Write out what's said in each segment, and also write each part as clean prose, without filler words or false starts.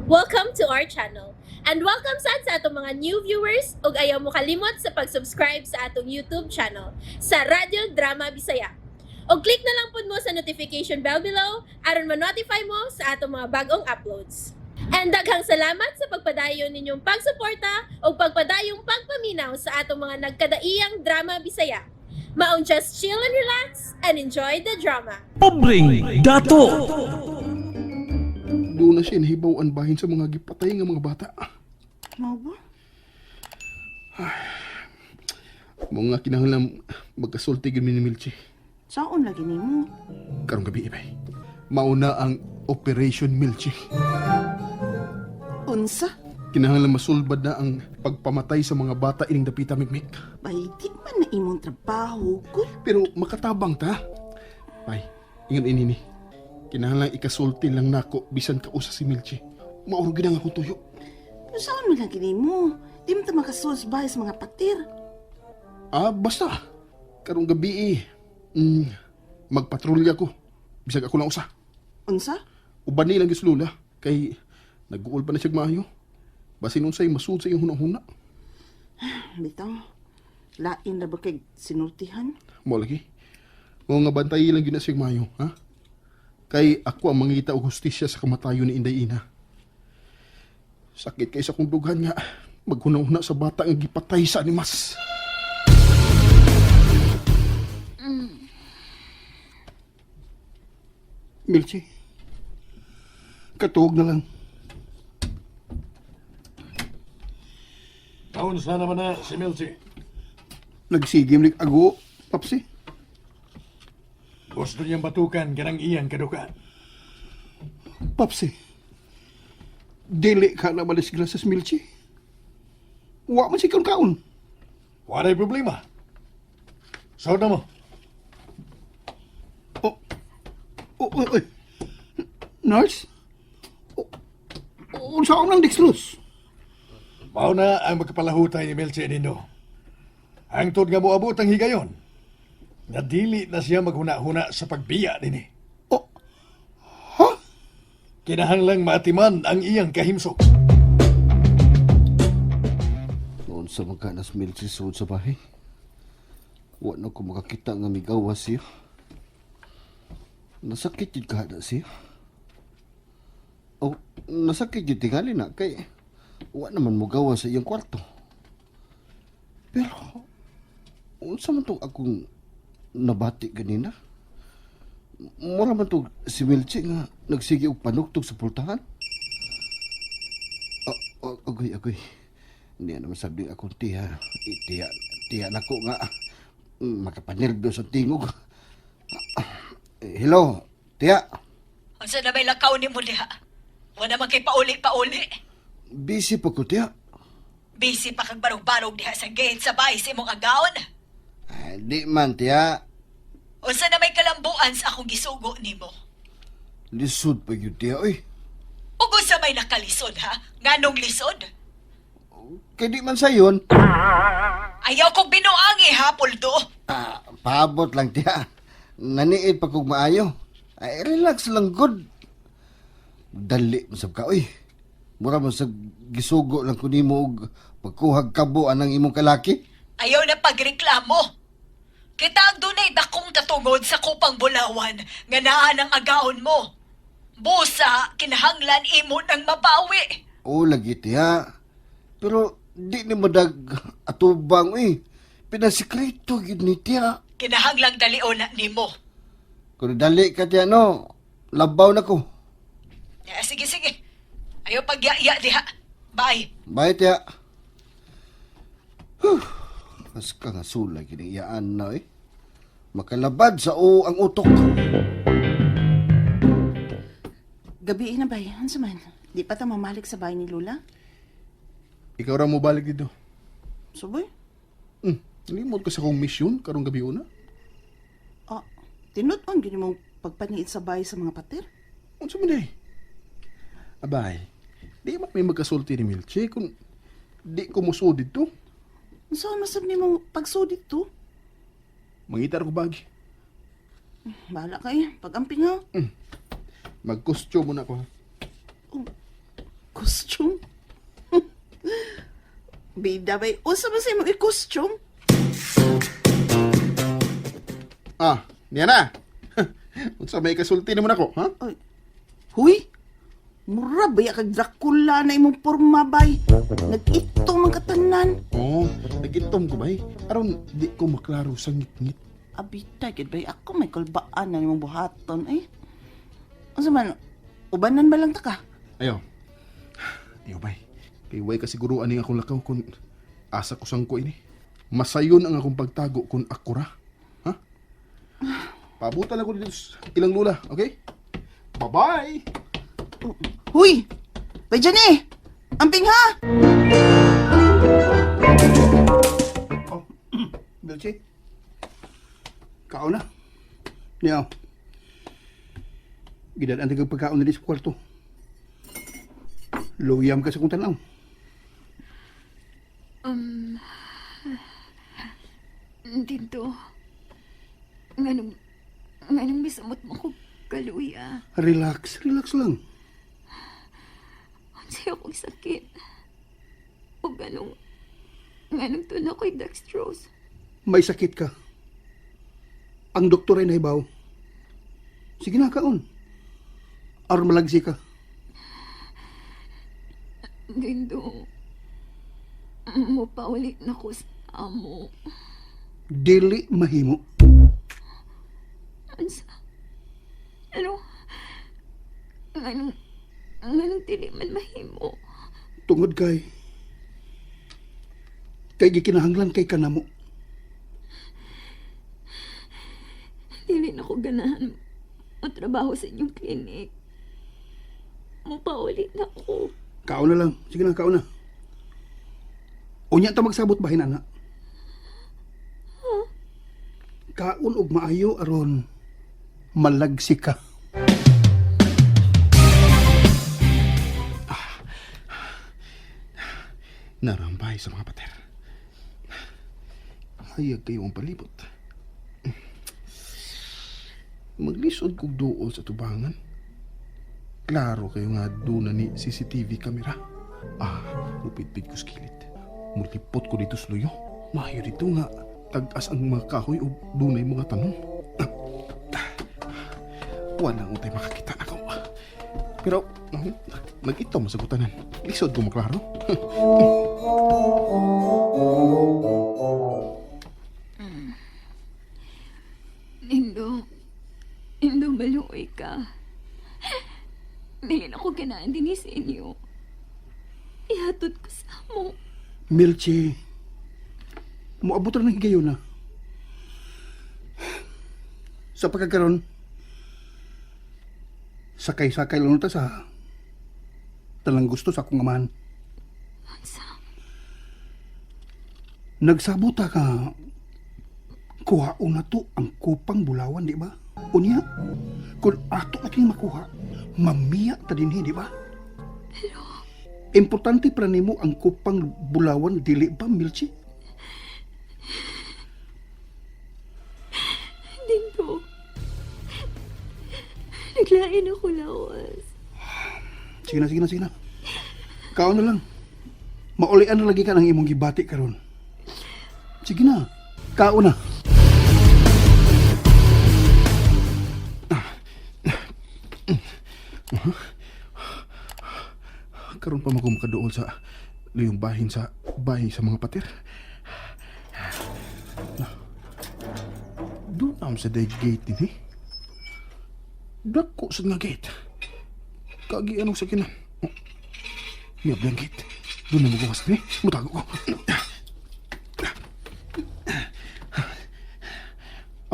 Welcome to our channel. And welcome sad sa atong mga new viewers ug ayaw mo kalimot sa pag-subscribe sa atong YouTube channel sa Radyo Drama Bisaya. Og click na lang pud mo sa notification bell below aron ma-notify mo sa atong mga bagong uploads. And daghang salamat sa pagpadayon ninyong pagsuporta ug pagpadayong pagpaminaw sa atong mga nagkadaiyang drama Bisaya. Maong just chill and relax and enjoy the drama. Pobreng Dato. Doon na siya nahibaw ang bahin sa mga gipatay nga mga bata. Mao ba? Mao nga kinahanglan magkasulti gyud mi ni Milchi. Saon lagi nimo? Karong gabi ibay. Mauna ang Operation Milchi. Unsa? Kinahanglan masulbad na ang pagpamatay sa mga bata ining dapita, Mikmik. Bay, di man na imong trabaho, gud. Pero makatabang ta. Bay, ingon ini ni. Kinahanglan ikasulti lang nako bisan kausa si Milchi. Mauro gid ang akong tuyo. Pero saon man lagi nimo? Di man ta makasulti bay sa mga patir. Ah, basta. Karong gabi eh. Magpatrolya ko. Bisag ako lang usa. Unsa? Uban nilang gyud si Lola kay nag-uol pa na siya maayo. Basin unsay masud sa iyang hunahuna. Bitaw. Lain ra ba kay sinultihan? Mo lagi. Mao nga bantay lang gyud na siya maayo, ha? Kay ako ang mangita og hustisya sa kamatayon ni Inday Ina. Sakit kay sa kong dughan nga maghuna-huna sa bata nga gipatay sa animas. Milchi, katuog na lang. Taon sa naman na si Milchi. Nagsigim lig ago, Papsi. Gusto niyang batukan kanang iyang kaduka. Papsi, dili ka na madisgrasya Milchi. Wa man si kaon kaon. Wala'y problema. Saod na mo. Oh, oh, oh, oy. Nurse? Oh, unsa nang dextrose? Mao na ang magkapalahutay ni Milchi nindo. Hangtod nga moabot ang higayon. Na dili na siya maghuna-huna sa pagbiya dinhi. Oh, ha? Kinahanglang maatiman ang iyang kahimsok. Noon sa magkanas Milchi suod sa bahay. Wa na ko makakita nga migawas siya. Nasakit yun kahada siya. O, nasakit yun tingali na kay wa naman mo gawa sa iyang kwarto. Pero, unsa man tong akong nabati ganina? Mura man tong si Milchi nga nagsige og panugtog sa pultahan. Ah, ah, agoy, agoy. Hindi na masabi akong tiya. Eh, tiya, tiya na ko nga. Makapanerbyos ang tingog. Ah, eh, hello, tiya. Unsa na may lakaw nimo diha? Wala man kay pauli-pauli. Busy pa ko, tiya. Busy pa kag barog-barog diha sa gate sa bahay sa imong agaon. Ah, di man, tiya. Unsa na may kalambuan sa akong gisugo nimo? Lisod pa yun, tiya, oy. Ug unsa may nakalisod ha? Nganong lisod? Kay di man sayon. Ayaw kong binuangi ha, Poldo. Ah, paabot lang, tiya. Naniid pa kog maayo. Ay, relax lang, good. Dali, masab ka, oy. Mura mo sa gisugo lang ko nimo og pagkuhag kabo anang imong kalaki. Ayaw na pagreklamo. Kita ang dunay dakong katungod sa kupang bulawan nga naa ng agaon mo. Busa, kinahanglan imo nang mabawi. Oo, lagi tiya. Pero di ni madag atubang eh. Pinasikreto gid ni tiya. Kinahanglang dalion na nimo. Kung dali ka tiya no, labaw na ko. Eh, sige, sige. Ayaw pagyaya diha. Bye. Bye tiya. Huh. Mas ka nga sulay kini iyaan na eh. Makalabad sa o ang utok. Gabi na bay, unsa man? Di pa ta mamalik sa bahay ni Lula? Ikaw ra mo balik dito. Suboy? Limot ko sa akong misyon karong gabi una. Ah, tinut-on gyud mo pagpaniid sa bahay sa mga patir. Unsa man day? Abay, di man may magkasulti ni Milchi kung di ko musuod dito. Unsa man sab nimo pagsudit to? Mangita ra ko bagi. Bahala kay, pag-amping ha. Mag-costume muna ako ha. Oh, Costume? Bida bay, unsa ba sa imong i-costume? Ah, niya na. Unsa may kasulti nimo nako, ha? Ay, huy! Mura ba kag Dracula na imong porma bay? Nag-ito man katanan. Oh, nagitom ko bay. Aron di ko maklaro sa ngitngit. Abita gid bay ako may kulbaan na imong buhaton eh. Unsa man ubanan ba lang ta ka? Ayo. Ayo bay. Kay way kasiguro ani akong lakaw kung asa ko sangko ini. Masayon ang akong pagtago kung ako ra. Ha? Pabutan ako dito sa ilang lula, okay? Bye-bye! Huy! Bay dyan eh! Amping ha! Oh, Melchie. Kaon na. Niya. Gidad ang tagang pagkaon na sa kwarto. Luyam ka sa kong tanaw. Dito. Nganong, nganong misamot mo ko kaluya. Relax, relax lang. Unsay akong sakit. O ganong, nganong tuna ko'y dextrose. May sakit ka. Ang doktor ay nahibaw. Sige na, kaon. Aron malagsi ka. Dindo, mapaulit na ko sa amo. Dili mahimo. Unsa? Ano? Nganong, nganong dili man mahimo. Tungod kay gikinahanglan kay kanamo. Dili na ko ganahan mo trabaho sa inyong clinic. Mapaulit na ko. Kaon na lang. Sige na, kaon na. Unya ta magsabot bahin ana. Kaon og maayo aron malagsi ka. Narambay sa mga pater. Hayag kayo ang palibot. Maglisod kog duol sa tubangan. Klaro kayo nga doon na ni CCTV camera. Ah, lupit-pit ko sa kilid. Mulipot ko dito sa luyo. Mayo dito nga. Tag-as ang mga kahoy o dunay mga tanong. Wala utay makakita na ko. Pero, nag-ito masagutanan. Lisod ko maklaro. Nindo, Nindo, maluoy ka. Dili na ko ganahan din sa inyo. Ihatod ko sa amo. Milchi, moabot ra ng higayon na. Sa pagkakaroon, sakay-sakay lang ta sa talang gusto sa akong amahan. Unsa? Nagsabot ta ka, kuhaon na to ang kupang bulawan, di ba? Unya, kung ato na kini makuha, mamiya ta dinhi, di ba? Importante para nimo ang kupang bulawan, dili ba, Milchi? Dindo. Naglain ako lawas. Sige na, sige na, sige na. Kaon na lang. Maulian na lagi ka ng imong gibati karon. Sige na. Kaon na. Karon pa man ko makaduol sa luyong bahin sa bahay sa mga pater. Na, doon na sa day gate din eh. Dako sa nga gate. Kagi anong sa kinan. Oh, Miyab ang gate. Doon na mo din eh. Mutago ko.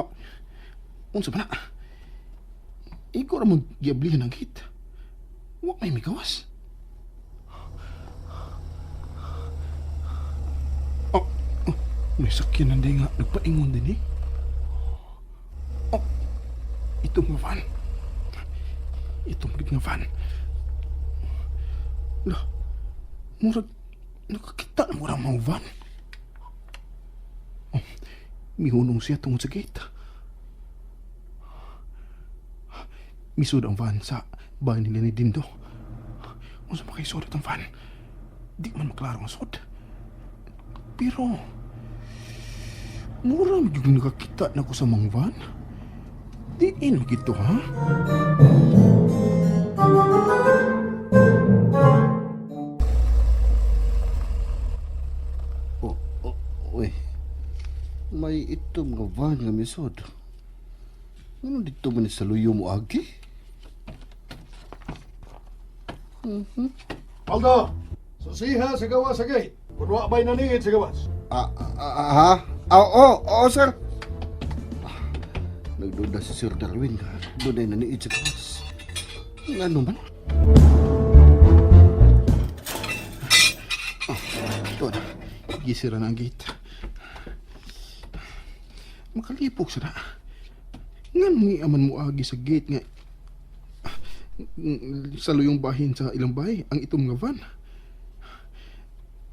Oh, unsa ba na? Ikaw ra mo giablihan ang gate. Wa may migawas. Oh, oh, may sakyanan din nga. Nagpaingon din eh. Oh, itong nga van. Itong gid nga van. Lah, murag nakakita na murag mga van. Oh, mihunong siya tungod sa gate. Misud ang van sa bahay nila ni Dindo. Unsa pa kay sud atong van? Di man maklaro ang sud. Pero mura man gyud nakakita na ko sa mang van. Diin man gito ha? Oh, uy. May itom nga van nga misod. Ano dito man ni sa luyo mo agi? Aldo, susiha sa gawas sa gate. Kung wa ba'y naningid sa gawas. Ah, ah, ah, ha? Ah, oo, oo, sir. Ah, nagduda si Sir Darwin. Doon ay naniid sa gawas. Ano man? Ito na. Gisira na ang gate. Makalipok sa na. Nga nung iaman mo agi sa gate nga sa luyong bahin sa ilang bahay ang itom nga van.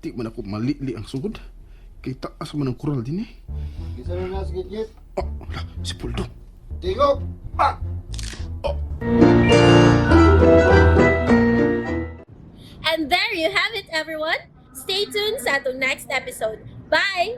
Di man ako malili ang sugod. Kay taas man ang kural din eh. Gisa na sa gate. Oh, wala, si Puldo. Tingog! Pa! And there you have it, everyone. Stay tuned sa atong next episode. Bye!